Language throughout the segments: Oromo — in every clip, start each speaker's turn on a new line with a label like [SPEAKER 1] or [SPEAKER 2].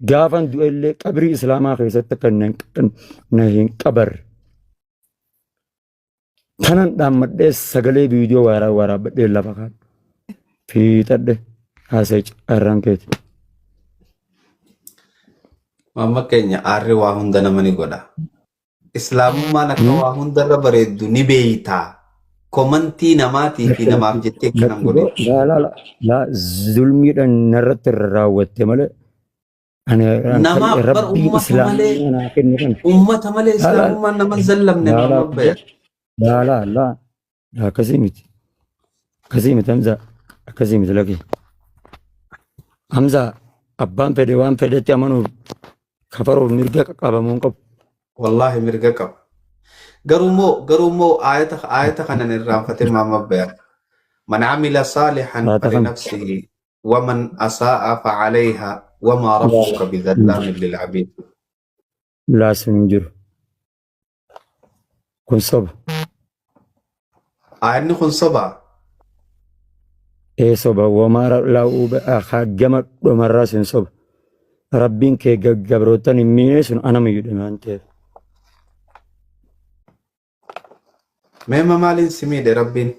[SPEAKER 1] Gaafan du'ellee qabrii islaamaa keessatti akka na hin qabarre. Kanan dhaammadhee sagalee viidiyoo waaraa waraabbadhee lafa kaadhu. Fiixadhe haasa'e carraan keeti.
[SPEAKER 2] Mamma keenya aarri waa hunda nama ni godha. Islaamummaan akka waa hundarra bareeddu ni beeyta. Komantii namaatii fi namaaf jettee akkanan godhe.
[SPEAKER 1] Laa laa laa laa zulmiidhaan narratti raawwatte malee ani
[SPEAKER 2] Namaaf bar
[SPEAKER 1] rabbiin
[SPEAKER 2] ummata malee
[SPEAKER 1] islaamummaa naa kenne kana.
[SPEAKER 2] ummata malee
[SPEAKER 1] Laa laa
[SPEAKER 2] islaamummaan nama hin zallamne
[SPEAKER 1] laa laa
[SPEAKER 2] Muhammad Bayaan.
[SPEAKER 1] laa laa laa akkasii miti akkasii miti Hamza akkasii miti lakki. Hamza abbaan fedhe waan fedhetti amanuuf kafaruuf mirga qabamuu hin qabu.
[SPEAKER 2] Wallaahi mirga qaba. Garuu immoo aayata kanan irraanfate Muhammad Bayaan. Man amila saalihan
[SPEAKER 1] Laata kam?
[SPEAKER 2] falinafsihi waman asaa'a facalayha wamaa rabbuka bidhallaamin lilcabiid.
[SPEAKER 1] Laa sun hin jiru. Kun soba.
[SPEAKER 2] Aayanni kun soba.
[SPEAKER 1] Ee soba wamaa laa gama dhumarraa sun soba. Rabbiin kee gabroottan hin miine sun ana miidhe waan ta'eef.
[SPEAKER 2] Meema maaliin si miidhe Rabbiin?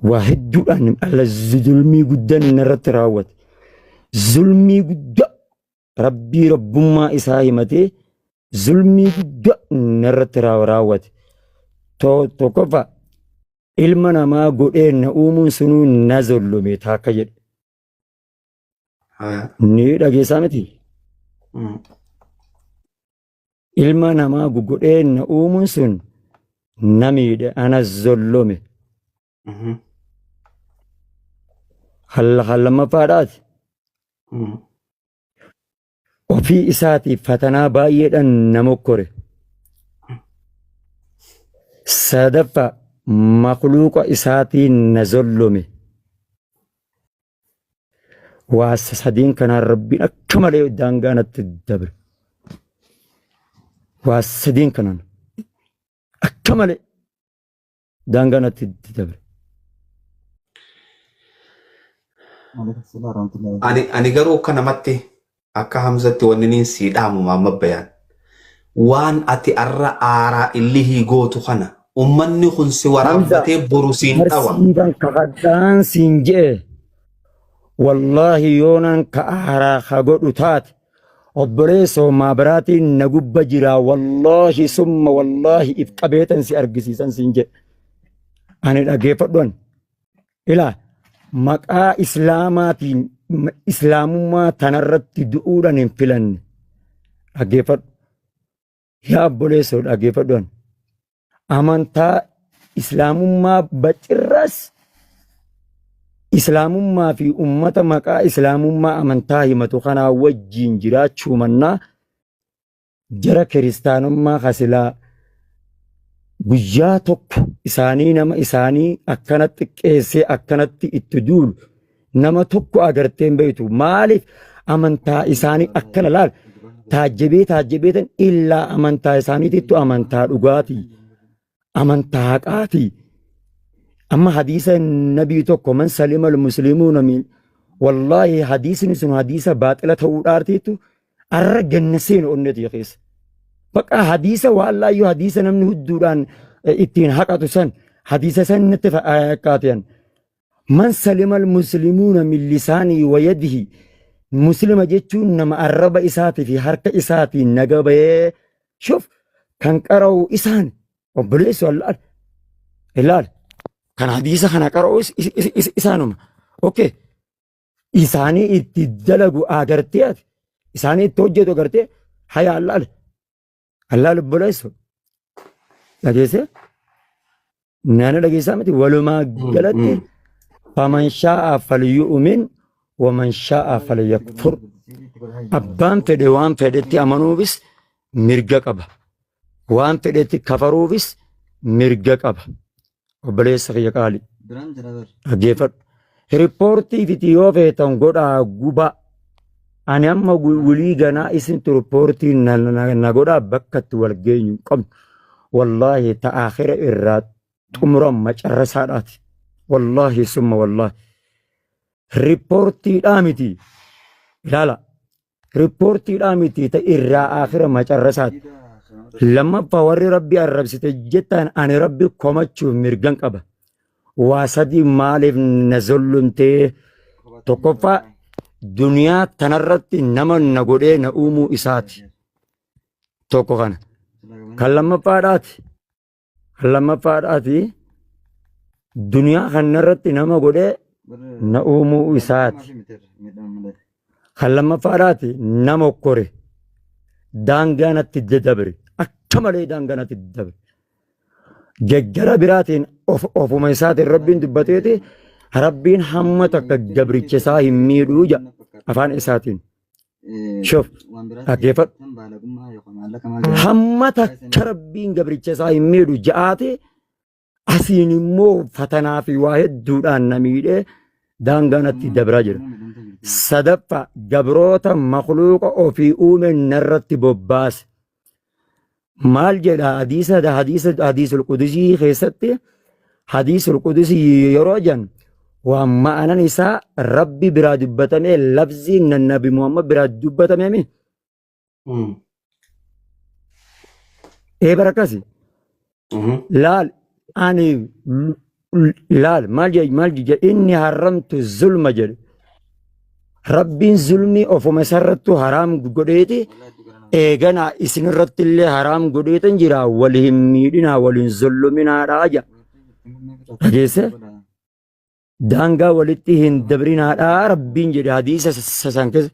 [SPEAKER 1] Waa hedduudhaan alla zulmii guddaan inni irratti raawwate. Zulmii guddaa Rabbii rabbummaa isaa himatee zulmii guddaa narratti raawwate. Tokkoffaa ilma namaa godhee na uumuun sunuu na zollome taakka jedhe. Ni dhageessaa miti? Ilma namaa godhee na uumuun sun na miidhe ana zollome. Kan lammaffaadhaati. Ofii isaatiif fatanaa baay'eedhaan na mokkore. Sadaffaa makluuqa isaatiin na zollome. Waa sadiin kanaan Rabbiin akka malee daangaa natti dabre. Waa sadiin kanaan akka malee daangaa natti dabre.
[SPEAKER 2] Ani garuu akka namatti akka Hamzatti wanni niin sii dhaamu Maamma Bayaan. Waan ati arra aaraa illihii gootu kana ummanni kun si
[SPEAKER 1] Hamza
[SPEAKER 2] waraabbatee boru siin dhawa.
[SPEAKER 1] barsiifan kakadhaan siin je'e wallaahi yoonaan ka aaraa ka godhu taate obboleessoo maabiraatiin na gubba jira wallaahi summa wallaahi if qabeetan si argisiisan siin jedhe ani dhageeffadhu ani ilaa maqaa islaamaatiin islaamummaa tanarratti du'uudhaan hin filanne dhageeffadhu yaa obboleessoo dhageeffadhu ani amantaa islaamummaa bacirras islaamummaa fi ummata maqaa islaamummaa amantaa himatu kanaa wajjiin jiraachuu mannaa jara kiristaanummaa kasilaa guyyaa tokko isaanii nama isaanii akkana xiqqeessee akkanatti itti duulu nama tokko agartee hin beektu maaliif amantaa isaanii akkana laal taajjabee taajjabeetan illaa amantaa isaaniitittu amantaa dhugaatii amantaa haqaatii amma hadiisa nabii tokko man salima almuslimuuna min wallaahi hadiisni sun hadiisa baaxila ta'uu dhaartiitu arra ganna seenu onnee tiyya keessa baqa hadiisa waan laayyuu hadiisa namni hudduudhaan ittiin haqatu san hadiisa san natti fakkaatan Man salimal muslimuuna min lisaanii wa yadihi muslima jechuun nama arraba isaatii fi harka isaatiin naga bahee shuf kan qara'u isaan obboleessu allaal ilaal kan hadiisa kana qara'u isaanuma okay isaanii itti dalagu agartee ati isaanii itti hojjetu agartee haya allaal allaal obboleessu dhageessee Nana dhageessaa miti walumaa galatti faman shaa'a falyu'min waman shaa'a falyakfur. Abbaan fedhe waan fedhetti amanuufis mirga qaba. Waan fedhetti kafaruufis mirga qaba. Obboleessa kiyya qaali dhaggeeffadhu. Riippoortii fiti yoo feetan godhaa gubaa. Ani amma wulii ganaa isintu riippoortii na godhaa bakka itti wal geenyu hin qabnu. Wallaahi ta aakhira irraa xumuran macarrasaadhaati. Wallaahi summa wallaahi. Riippoortiidhaa miti. Ilaala. Riippoortiidhaa miti ta irraa akhira macarrasaati. Lammaffaa warri rabbi arrabsite jettan ani rabbi komachuuf mirgan qaba. Waa sadii maaliif na zollumtee? Tokkoffaa duniyaa tanarratti nama na godhee na uumuu isaati. Tokko kana. Kan lammaffaadhaati. Kan lammaffaadhaati duniyaa kanarratti nama godhee na uumuu isaati. Kan lammaffaadhaati nama okkore daangaa natti dabre akka malee daangaa natti dabre. Gaggara biraatiin ofuma isaatiin rabbiin dubbateeti rabbiin hamma takka gabricha isaa hin miidhuu jedha afaan isaatiin. Shuf dhaggeeffadhu. Hamma takka rabbiin gabricha isaa hin miidhu ja'aati asiin immoo fatanaa fi waa hedduudhaan na miidhee daangaa natti dabraa jira. Sadaffaa gabroota makluuqa ofii uume narratti bobbaase. Maal jedha hadiisa hadiisa hadiisul qudusii keessatti hadiisul qudusii yeroo jedhan waan ma'anan isaa rabbi biraa dubbatamee lafziin nan nabi Muhammad biraa dubbatamee mi? Ee bara akkasi. Laal ani laal maal jedhe maal jedhe inni haramtu zulma jedhe. Rabbiin zulmii ofuma isarrattu haraam godheeti eeganaa isinirratti illee haraam godheetan jira wal hin miidhinaa wal hin zulluminaadhaa jedha. Dhageesse? Daangaa walitti hin dabrinaadhaa rabbiin jedhe hadiisa san keessa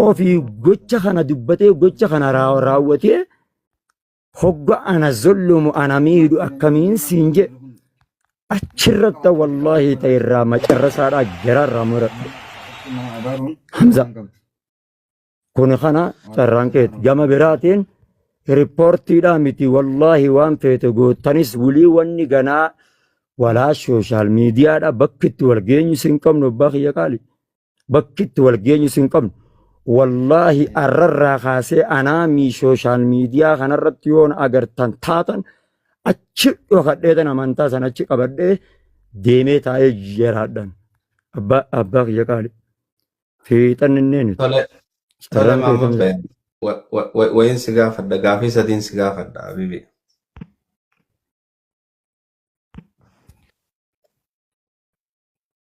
[SPEAKER 1] ofii gocha kana dubbatee gocha kana raawwatee hogga ana zullumu ana miidhu akkamiin siin jedhe achirratti wallaahi ta'e irraa macarrasaadhaa garaarraa muradhe. Hamza kun kana carraan keeti gama biraatiin riippoortiidhaa miti wallaahi waan feete gootanis wulii wanni ganaa walaa sooshaal miidiyaadha bakki itti wal geenyu sin qabnu abbaa kiyya qaali. Bakki itti wal geenyu sin qabnu. Wallaahi arrarraa kaasee anaamii sooshaal miidiyaa kanarratti yoon agartan taatan achi dhokadheetan amantaa sana achi qabadhee deemee taa'ee jiraadhan. Abbaa abbaa kiyya qaali. Fiixan innee nuti.
[SPEAKER 2] Tole, tole
[SPEAKER 1] Carraan
[SPEAKER 2] maamma
[SPEAKER 1] keessan
[SPEAKER 2] bayan. Wayin si gaafadha, gaafii sadiin si gaafadha, habibi.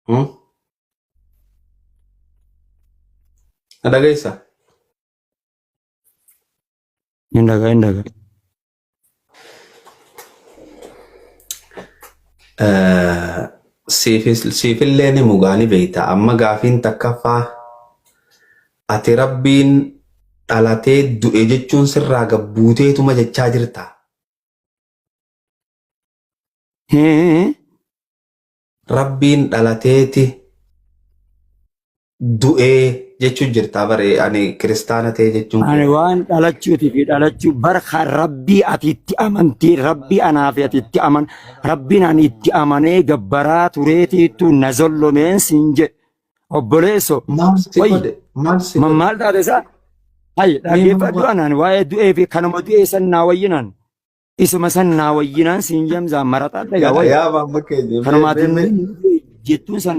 [SPEAKER 2] Hmm? Na dhageessa?
[SPEAKER 1] Hin dhagaa hin dhagaa.
[SPEAKER 2] Eh, Siifillee ni mugaa ni beekta. Amma gaafiin takkaffaa ati rabbiin dhalatee du'e jechuun sirraa gabbuuteetuma jechaa jirta.
[SPEAKER 1] Hee
[SPEAKER 2] Rabbiin dhalateeti du'ee jechuun jirtaa bare ani kiristaana ta'e jechuun
[SPEAKER 1] Ani
[SPEAKER 2] koo.
[SPEAKER 1] waan dhalachuutii fi dhalachuu bar kan rabbii ati itti amantii rabbii anaa fi ati itti aman rabbiin ani itti amanee gabbaraa tureetiitu na zollomeen siin jedhe obboleesso
[SPEAKER 2] Maal si
[SPEAKER 1] wayi
[SPEAKER 2] godhe? Maal si godhe?
[SPEAKER 1] maal taate isaa hayi
[SPEAKER 2] Mee
[SPEAKER 1] dhaggeeffadhu
[SPEAKER 2] maal
[SPEAKER 1] anaan waa'ee du'ee fi kanuma du'ee san naa wayyinaan Isuma san naa wayyinaan siin jamzaa maraxaa dhagaa
[SPEAKER 2] Yaa
[SPEAKER 1] wayya.
[SPEAKER 2] yaa maamma keenya mee
[SPEAKER 1] Kanumaatiin
[SPEAKER 2] mee mee
[SPEAKER 1] jettuun san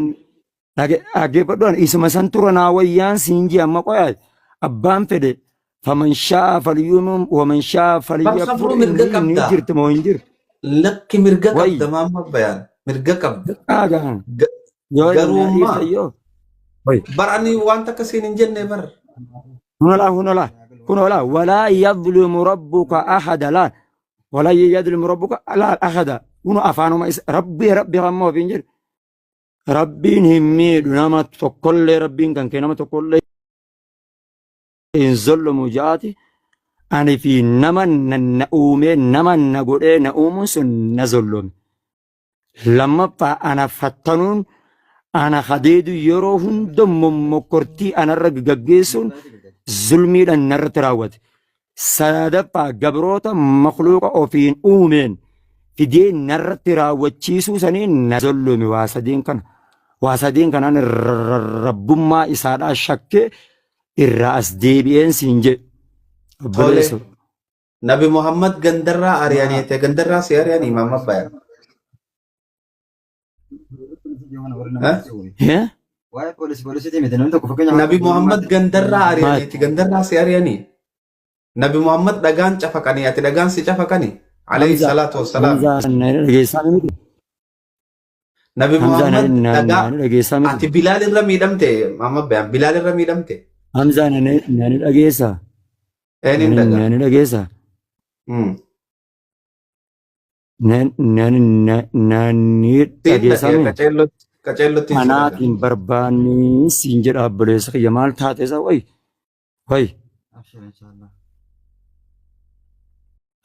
[SPEAKER 1] dhaggeeffadhu isuma san tura naa wayyaan siin jee amma qoyaa abbaan fedhe faman shaa'a falyuumum waman shaa'a
[SPEAKER 2] Bar
[SPEAKER 1] falyakfur
[SPEAKER 2] safruu mirga
[SPEAKER 1] inni ni
[SPEAKER 2] qabda.
[SPEAKER 1] jirti moo hin jirtu.
[SPEAKER 2] Lakki mirga
[SPEAKER 1] Wayyi
[SPEAKER 2] qabda maamma bayaan mirga qabda.
[SPEAKER 1] dhaagaan yoo
[SPEAKER 2] Garuu
[SPEAKER 1] na
[SPEAKER 2] immaa
[SPEAKER 1] dhiifta yoo. Wayyi.
[SPEAKER 2] bar ani waan takka siin hin jenne bar.
[SPEAKER 1] Kunolaa kunolaa kunolaa walaa yadlimu rabbuka ahada laa walaa yadlimu rabbuka laa ahada kunu afaanuma isa rabbi rabbi hamma ofiin jedhu rabbiin hin miidhu nama tokkollee rabbiin kan kee nama tokkollee hin zollomu ja'aati ani fi nama na uumee nama na godhee na uumuun sun na zollome Lammaffaa ana fattanuun ana kadeedu yeroo hunda mommokkortii anarra gaggeessuun zulmiidhaan narratti raawwate. Sadaffaa gabroota makluuqa ofiin uumeen fidee narratti raawwachiisuu saniin na zollume waa sadeen kana. Waa sadeen kanaan rabbummaa isaadhaa shakkee irraa as deebi'een siin jedhe.
[SPEAKER 2] Tole.
[SPEAKER 1] Obboleessoo.
[SPEAKER 2] Nabi Muhammad gandarraa ari'anii ta'e gandarraa si ari'anii Muhammad bayan. Eh?
[SPEAKER 1] Eh?
[SPEAKER 3] Waa'ee poolisii poolisiitii miti namni tokko fakkeenyaaf
[SPEAKER 2] Nabi Muhammad gandarraa
[SPEAKER 1] Maal?
[SPEAKER 2] ari'aniiti gandarraa si ari'anii. Nabi Muhammad dhagaan cafaqanii ati dhagaan si cafaqanii. Alayhi
[SPEAKER 1] Hamza
[SPEAKER 2] salaatu wassalaam.
[SPEAKER 1] Hamza na dhageessaa miti.
[SPEAKER 2] Nabi
[SPEAKER 1] Hamza na
[SPEAKER 2] Muhammad
[SPEAKER 1] na
[SPEAKER 2] dhagaa
[SPEAKER 1] na dhageessaa miti.
[SPEAKER 2] ati Bilaal irra miidhamte Muhammad Bayaan Bilaal irra miidhamte.
[SPEAKER 1] Hamza na na dhageessaa.
[SPEAKER 2] Eenyuun
[SPEAKER 1] Na
[SPEAKER 2] dhagaa?
[SPEAKER 1] na dhageessaa. Na na na na ni
[SPEAKER 2] Siin
[SPEAKER 1] dhageessaa
[SPEAKER 2] dhagee
[SPEAKER 1] mi?
[SPEAKER 2] qaceellotti qaceellotti si dhagaa.
[SPEAKER 1] Anaatiin barbaanni siin jedha obboleessa kiyya maal taate isa wayi wayi
[SPEAKER 3] Abshir inshallah.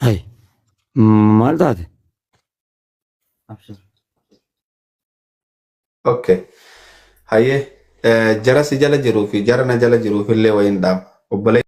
[SPEAKER 1] hay maal taate?
[SPEAKER 3] Abshir.
[SPEAKER 2] Okay. Hayyee jara si jala jiruu fi jara na jala jiruuf illee wayiin dhaama. Obboleessa.